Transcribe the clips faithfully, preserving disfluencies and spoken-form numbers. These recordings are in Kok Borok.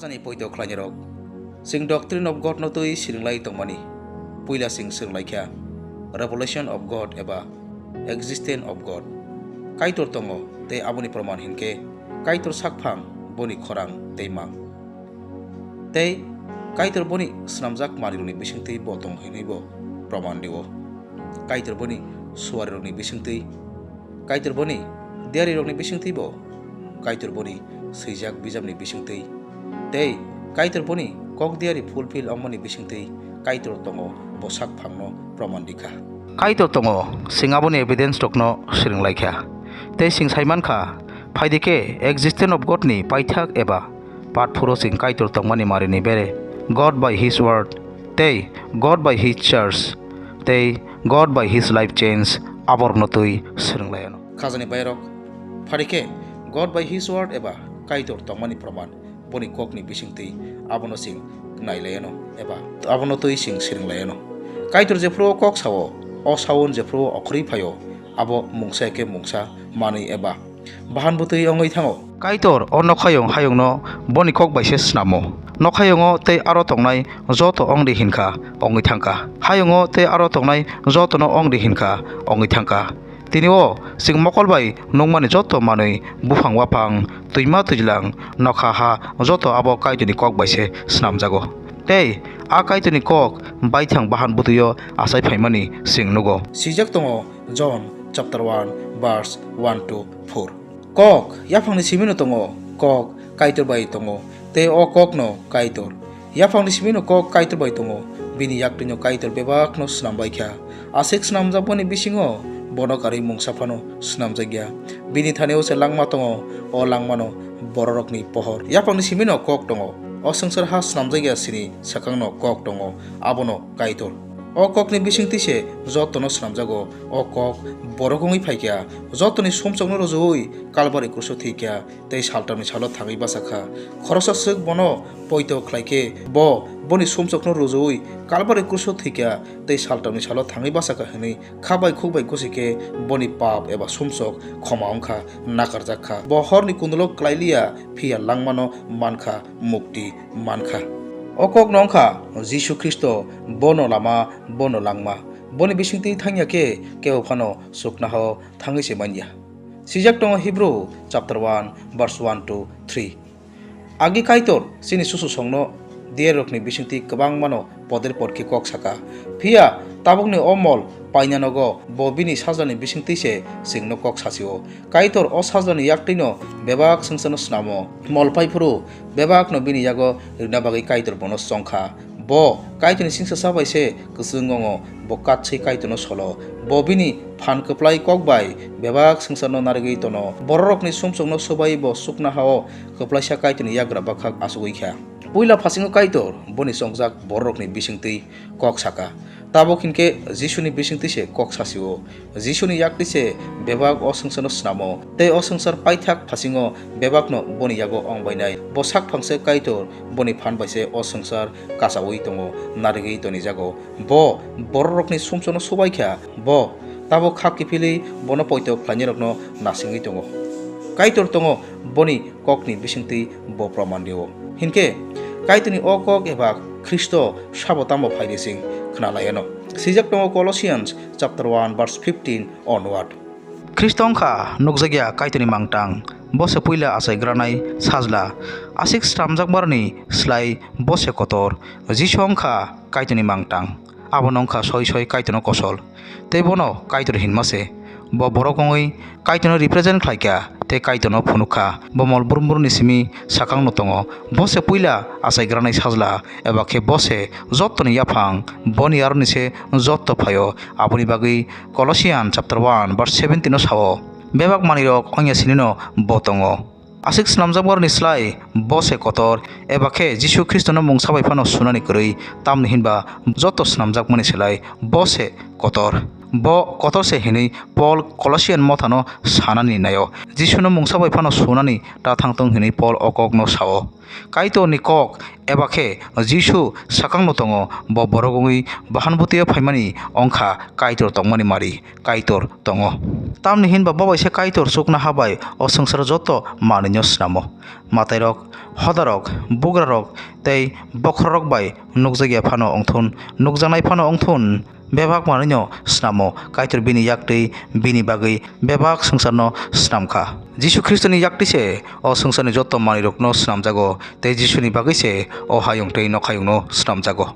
Khajani poito khlainirok, chwng Doctrine of God no twi siringlai tongmani puila chwng swrwnglaikha Revelation of God eba Existence of God. Kaitor tongo tei aboni proman hinkhe Kaitor sakphang, boni khorang tei mang. Tei Kaitor boni swnamjak manwirokni bisingtwi bo tongo hinwibo proman rio. Kaitor boni suarirokni bisingtwi, Kaitor boni diyarirokni bisingtwibo, Kaitor boni swijak bijapni bisingtwi, tei Kaitor boni kok diyari fulfill wngmani bisingtwi Kaitor tongo bo sakphangno proman rikha. Kaitor tongo, chwng aboni evidence rokno swrwnglaikha. Tei chwng saimankha, phaidi khe existence of God ni paithak eba Patphuru chwng Kaitor tongmani marini bere, God by His Word, tei God by His Church, tei God by His Life Change, aborokno twi swrwnglaiyano. Khajani bairok, phari khe God by His Word eba Kaitor tongmani proman boni kokni bisingtwi abono chwng nailaiyano eba abono twi chwng swrwnglaiyano. Kaitor jephuru o kok sao, o saun jephuru okhorwi phaio, abo mungsa khe mungsa manwi eba bahan bwtwi wngwi thango. Kaitor o nokhayung hayungno boni kok bai se snamo. Nokhayungo tei aro tongnai joto wng di hinkha, wngwi thangkha. Hayungo tei aro tongnai jotono wng di hinkha, wngwi thangkha. Tini o chwng mokol bai nukmani joto manwi, buphang waphang, twima twijlang, nokha ha, joto abo Kaitorni kok bai se snamjago. Tei a Kaitorni kok baithang bahan bwtwio achai phaimani chwng nugo. Swijak tongo John chapter one verse one to four. Kok yaphangni simino tongo, kok Kaitor bai tongo, tei o kokno Kaitor. Yaphangni simino kok Kaitor bai tongo, bini yaktwino Kaitor bebakno snambaikha. Aswk snamjakmani bisingo bono karwi mungsa phano snamjakya. Bini thanio se langma tongo, o langmano bororokni pohor. Yaphangni simino kok tongo, o swngchar ha snamjakya sini swkangno kok tongo, abono Kaitor. O kokni bisingtwi se jotono snamjago. O kok borok wngwi phaikha, jotoni sumsokno rwjui Kalbari kruso thwikha, tei saltamni salo thangwi bachakha. Khoroksa swk bono poito khlaikhe, bo boni sumsokno rwjui Kalbari kruso thwikha, tei saltamni salo thangwi bachakha hwnwi kha bai khuk bai gosikhe boni pap eba sumsok khoma wngkha, nakarjakha. Bo horni kundulo klailiya, phiya langmano mankha mukti mankha. O kokno wngkha Jisu Khristo, bono lama, bono langma. Boni bisingtwi thangya khe kebo phano chuknohao thangwi se manya. Swijak tongo Hebrew chapter one verse one to three. Agi Kaitor chini susu songno diyarokni bisingtwi kwbangmano poder pod khe kok saka. Phiya tabukni o mol paina nogo bo bini sajlani bisingtwi se chwngno kok sasio. Kaitor o sajlani yaktwino bebak swngcharno snamo. Mol paiphuru bebakno bini yago rwna bagwi Kaitor bono chongkha. Bo Kaitorni singsa sa bai se kwchwng wngo, bo katswi Kaitorno solo. Bo bini phan kwplai kok bai bebak swngcharno narigwi tono. Bororokni sumsokno swbai bo chuknohao kwplaisa Kaitorni yagra bwkhak achugwi kha. Puila phasingo Kaitor boni chongjak bororokni bisingtwi kok saka. Tabuk hinkhe Jisuni bisingtwi se kok sasio. Jisuni yaktwi se bebak o swngcharno snamo, tei o swngchar paithak phasingo bebakno boni yago ongbainai. Bo sakphang se Kaitor, boni phan bai se o swngchar kachaui tongo, narigwi tonijago. Bo bororokni sumsokno swbaikha, bo tabuk kha kiphilwi bono poito khlainairokno nasingwi tongo. Kaitor tongo, boni kokni bisingtwi bo proman rio. Hinkhe Kaitorni o kok eba Khristo sabo tamo phaidi chwng khna laiano. Swijak tongo Colossians chapter one verse fifteen onward. Khristo wngkha nukjakya Kaitorni mangtang, bo se puila achai granai sajla. Aswk sramjakmarokni slai bo se kotor. Jisu wngkha Kaitorni mangtang, abono wngkha soi soi Kaitorno kosol, tei bono Kaitor hinma se. Bo borok wngwi Kaitorno represent khlaikha tei Kaitorno phunukha. Bo mol brumbrumni simi sakangno tongo. Bo se puila achai granai sajla, eba khe bo se jotoni yaphang, boni aroni se jotto phaio. Aboni bagwi Colossian chapter one verse seventeen o sao, bebak manwirok wngya sinino bo tongo. Aswk swnamjakmarokni slai bo se kotor, eba khe Jisu Khristono mungsa bai phano sunani kwrwi, tamni hinba joto swnamjakmani slai bo se kotor. Bo kotor se hinwi Pol Kolosian mothano sanani naio. Jisuno mungsa bai phano sunani ta thangtong hinwi Pol o kokno sao. Kaitorni kok eba khe Jisu swkangno tongo, bo borok wngwi bahan bwtwi-o phaimani wngkha Kaitor tongmani mari. Kaitor tongo. Tamni hinba bo bai se Kaitor chuknoha bai o swngcharo joto manwino snamo. Matairok, hodarok, bugrarok tei bokhorok bai nukjakya phano wngthun, nukjaknai phano wngthun, bebak manwino snamo. Kaitor bini yaktwi bini bagwi bebak swngcharno snamkha. Jisu Khristoni yaktwi se o swngcharni joto manwirokno snamjago, tei Jisuni bagwi se o hayung tei nokhayungno snamjago.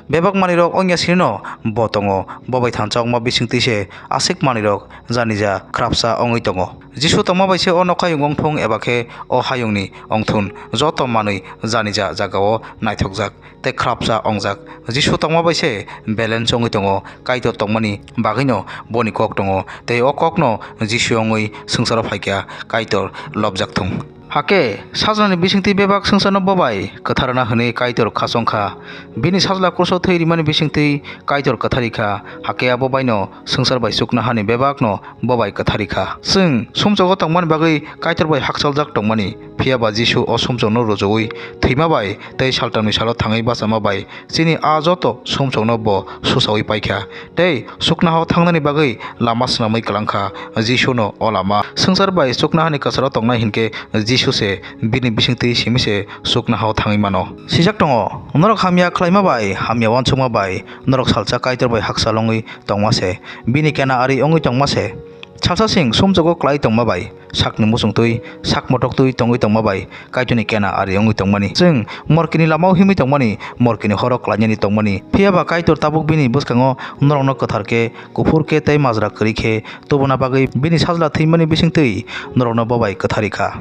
Bebak manwirok wngya sinino bo tongo, bo bai thansa wngma bisingtwi se aswk manwirok janija khrapsa wngwi tongo. Jisu tongma bai se o nokhayung wngthung eba khe o hayungni wngthun, joto manwi janija jagao naithokjak tei khrapsa wngjak. Jisu tongma bai se balance wngwi tongo, Kaitor tongmani bagwino boni kok tongo, tei o kokno Jisu wngwi swngcharo phaikha, Kaitor lobjakthung. Hakhe sajlani bisingtwi bebak swngcharno bo bai kwthar rwna hwnwi Kaitor khasong kha. Bini sajla kruso thwi rimani bisingtwi Kaitor kwthar rikha, hakhe abo baino swngchar bai chuknohani bebakno bo bai kwthar rikha. Chwng sumsogo tongmani bagwi Kaitor bai hakchaljak tongmani, phiya ba Jisu o sumsokno rujuwi thwima bai tei saltamni salo thangwi bachama bai chini a joto sumsokno bo susaui paikha. Tei chuknohao thangnani bagwi lama swnamwi kwlangkha. Jisuno o lama swngchar bai chuknohani kwcharo tongnai hinkhe Jisu se bini bisingtwi simi se chuknohao thangwi mano. Sijak tongo, norok hamya khlaima bai hamya uansukma bai norok salsa Kaitor bai hakchal wngwi tongma se, bini kena ari wngwi tongma se. Salsa chwng sumsogo klai tongma bai, sakni muchungtwi, sak motoktwi tongwi tongma bai, Kaitorni kena ari wngwi tongmani. Chwng morkini lamao himwi tongmani, morkini horo klainani tongmani. Phiya ba Kaitor tabuk bini bwskango norokno kwthar khe, kuphur khe tei majra kwrwi khe tubuna bagwi bini sajla thwimani bisingtwi norokno bo bai kwthar rikha.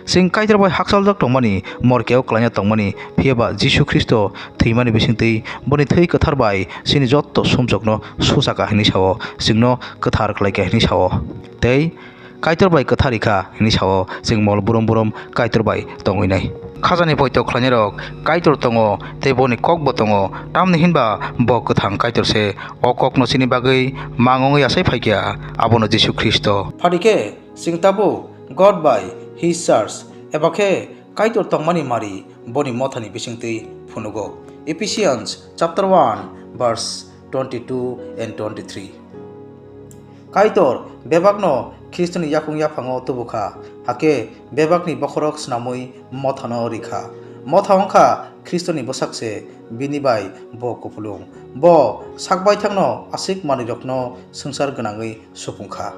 Chwng Kaitor bai hakchaljak tongmani, morkeo klaina tongmani, phiya ba Jisu Khristo thwimani bisingtwi boni thwi kwthar bai chini jotto sumsokno susa kha hwnwi sao, chwngno kwthar khlai kha hwnwi sao. Tei Kaitor bai kwthar rikha hwnwi sao, chwng mol brum brum Kaitor bai tongwi nai. Khajani poito khlainairok Kaitor tongo tei boni kokbo tongo, tamni hinba bo kwthang Kaitor se, o kokno chini bagwi mang wngwi achai phaikha, abono Jisu Khristo. Phadi khe chwng tabuk God by His Church eba khe Kaitor tongmani mari boni mothani bisingtwi phunugo. Ephesians chapter one verse twenty-two and twenty-three. Kaitor bebakno Khristoni yakung yaphango tubu kha, hakhe bebakni bokhorok swnamwi mothano ri kha. Motha wng kha Khristoni bwsak se, bini bai bo kupulung. Bo sak baithangno aswk manwirokno swngchar gwnangwi supung kha.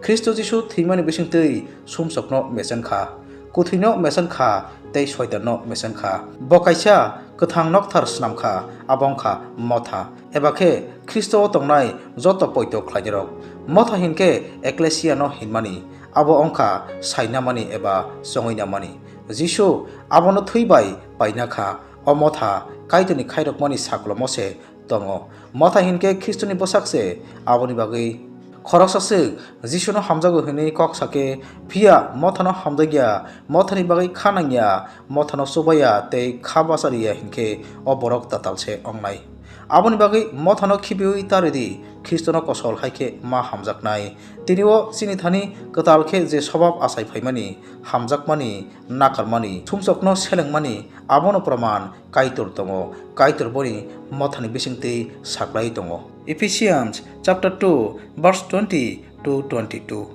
Khristo Jisu thwimani bisingtwi sumsokno mechen kha, kwthwino mechen kha tei Soitanno mechen kha. Bo kaisa kwthang nokthar snam kha, abo wng kha motha, eba khe Khristo-o tongnai joto poito khlainairok. Motha hinkhe Ekklesiano hinmani, abo wng kha sainamani eba chongwi namani. Jisu abono thwi bai paina kha. O motha Kaitorni khairokmani saklomo se tongo. Motha hinkhe Khristoni bwsak se, aboni bagwi khoroksa swk Jisuno hamjago hwnwi kok sa khe, phiya mothano hamjakya, mothani bagwi kha nangya, mothano chubaya tei kha bachariya hinkhe o borok tatal se wngnai. Aboni bagwi mothano khibiwi ta rw di, Khristono kosol hai khe ma hamjaknai. Tini o chini thani kwtal khe je sobab achai phaimani, hamjakmani, nakarmani, sumsokno selengmani, abono proman Kaitor tongo, Kaitor boni mothani bisingtwi saklai tongo. Ephesians chapter two verse twenty to twenty-two.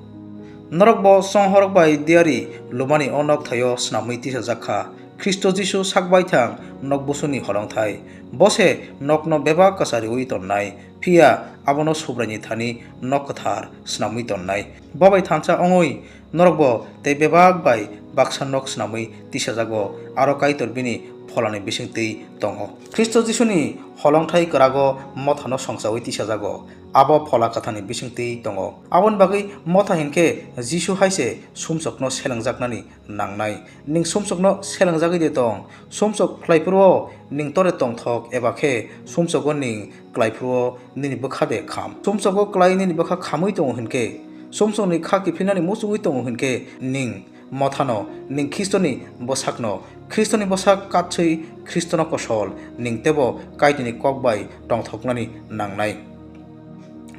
Norok bo chonghorok bai diari lumani o nok thaio swnamwi tisajak kha. Khristo Jisu sak baithang nok busuni holongthai. Bo se nokno bebak kwchariui tonnai, phiya abono Subraini thani nok kwthar swnamwi tonnai. Bo bai thansa wngwi norokbo tei bebak bai baksa nok swnamwi tisajago, aro Kaitor bini Pholani bisingtwi tongo. Khristo Jisuni holongthai kwrago mothano songchaui tisajago, abo Phola Kwtharni bisingtwi tongo. Aboni bagwi motha hinkhe Jisu hai se sumsokno selengjaknani nangnai. Ning sumsokno selengjagwi de tong. Sumsok khlai phuru-o ning tore tongthok, eba khe sumsogo ning klai phuru-o nini bwkha de kham. Sumsogo klai nini bwkha khamwi tongo hinkhe, sumsokni kha kiphinani muchungwi tongo hinkhe, ning mothano, ning Khristoni bwsakno, Khristoni bwsak katswi Khristono kosol, ning teibo Kaitorni kok bai tongthoknani nangnai.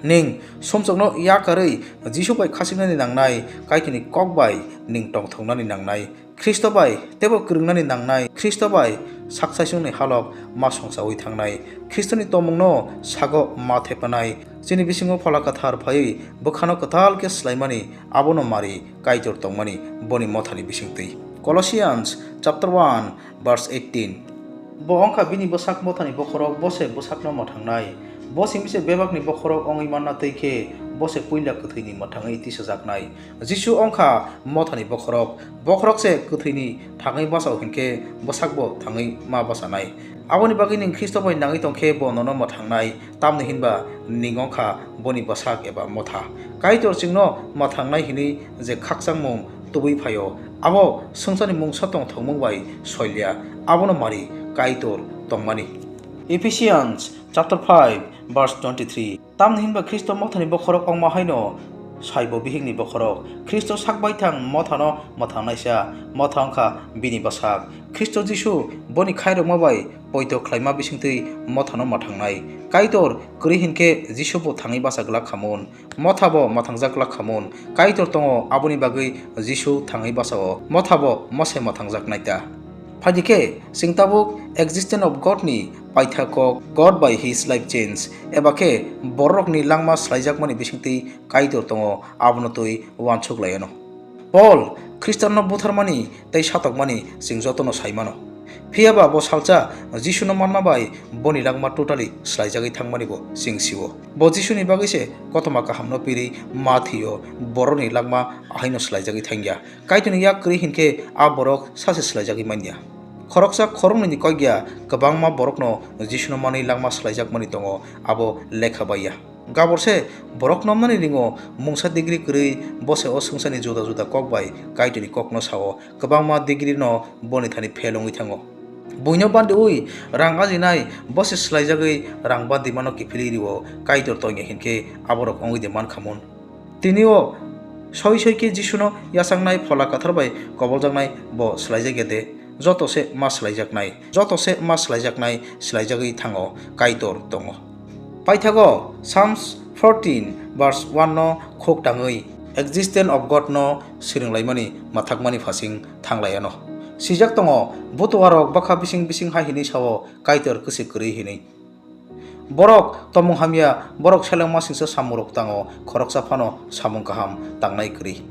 Ning sumsokno yakarwi Jisu bai khasiknani nangnai, Kaitorni kok bai ning tongthoknani nangnai. Khristo bai teibo kwrwngnani nangnai, Khristo bai saksaisongni halok ma songchaui thangnai, Khristoni tongmungno sago ma thepanai, chini bisingo Phola Kwthar phaiwi bwkhano kwtal khe swlaimani, abono mari Kaitor tongmani boni mothani bisingtwi. Colossians chapter one verse eighteen. Bo wngkha bini bwsak mothani bokhorok, bo se bwsakno mwthangnai. Bo simi se bebakni bokhorok wngwi manna twi khe, bo se puila kwthwini mwthangwi tisajaknai. Jisu wngkha mothani bokhorok. Bokhorok se kwthwini thangwi bachao hinkhe bwsakbo thangwi ma bachanai. Aboni bagwi nwng Khristo bai nangwi tongkhe bo nono mwthangnai, tamni hinba nwng wngkha boni bwsak eba motha. Kaitor chwngno mwthangnai hinwi je khakchangmung tubui phaio, abo swngcharni mungsa tongthokmung bai soilya, abono mari Kaitor tongmani. Ephesians chapter five verse twenty-three. Tamni hinba Khristo mothani bokhorok wngma haino saibo bihikni bokhorok. Khristo sak baithang mothano mwthangnaisa, motha wngkha bini bwsak. Khristo Jisu boni khairokma bai poito khlaima bisingtwi mothano mwthangnai. Kaitor kwrwi hinkhe Jisu bo thangwi bacha glak khamun, motha bo mwthangjak glak khamun. Kaitor tongo, aboni bagwi Jisu thangwi bachao, motha bo mose mwthangjaknai ta. Phaidi khe, chwng tabuk existence of God ni paitha kok, God by his life change, eba khe bororokni langma swlaijakmani bisingtwi Kaitor tongo, abono twi uansuk lai anw. Paul Khristanno butharmani tei satokmani chwng jotono sai mano. Phiya ba bo salsa Jisuno manma bai boni langma totally swlaijagwi thangmani bo chwng sio. Bo Jisuni bagwi se Kothoma Kahamno pirwi ma thwio, borokni langma ahaino swlaijagwi thangya. Kaitorni yak kwrwi hinkhe a borok sachi swlaijagwi manya. Khoroksa khoroknwini kok ya, kwbangma borokno Jisuno manwi langma swlaijakmani tongo, abo lekha bai ya. Gabor se borok nomnani ringo, mungsa degree kwrwi, bo se o swngcharni juda juda kok bai Kaitorni kokno sao, kwbangma degree no boni thani fail wngwi thango. Buino bandiui rang ajinai, bo se swlaijagwi rang bandimano kiphilwi rio, Kaitor tongya hinkhe aborok wngwi de mankhamun. Tini o soi soi khe Jisuno yachaknai, Phola Kwthar bai koboljaknai bo swlaijakya de? Joto se ma swlaijaknai, joto se ma swlaijaknai, swlaijagwi thango, Kaitor tongo. Paithago Psalms fourteen verse one no khuk tangwi existence of God no swrwnglaimani mwthakmani phasing thanglai anw. Swijak tongo, butuarok bwkha bising bising hai hinwi sao, Kaitor kwswi kwrwi hinwi. Borok tomung hamya, borok selengmasingcha samungrok tango, khoroksa phano samung kaham tangnai kwrwi.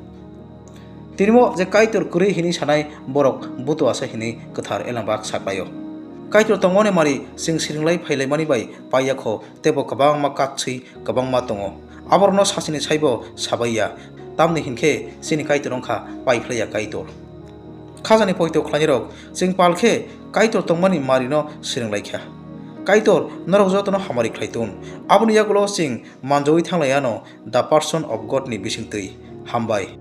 Tinimo je Kaitor kwrwi hinwi sanai borok butuasa hinwi kwthar elembak saklaio. Kaitor tongmani mari chwng siringlai phailaimani bai paiya kho, teibo kwbangma katswi kwbangma tongo. Aborokno sachini saibo sabaiya, tamni hinkhe chini Kaitor wngkha paiphlaiya Kaitor. Khajani poito khlainirok, chwng pal khe Kaitor tongmani marino swrwnglaikha. Kaitor norok jotono hamari khlai tun. Aboni yagulo chwng manjawi thanglai anw the person of God ni bisingtwi. Hambai.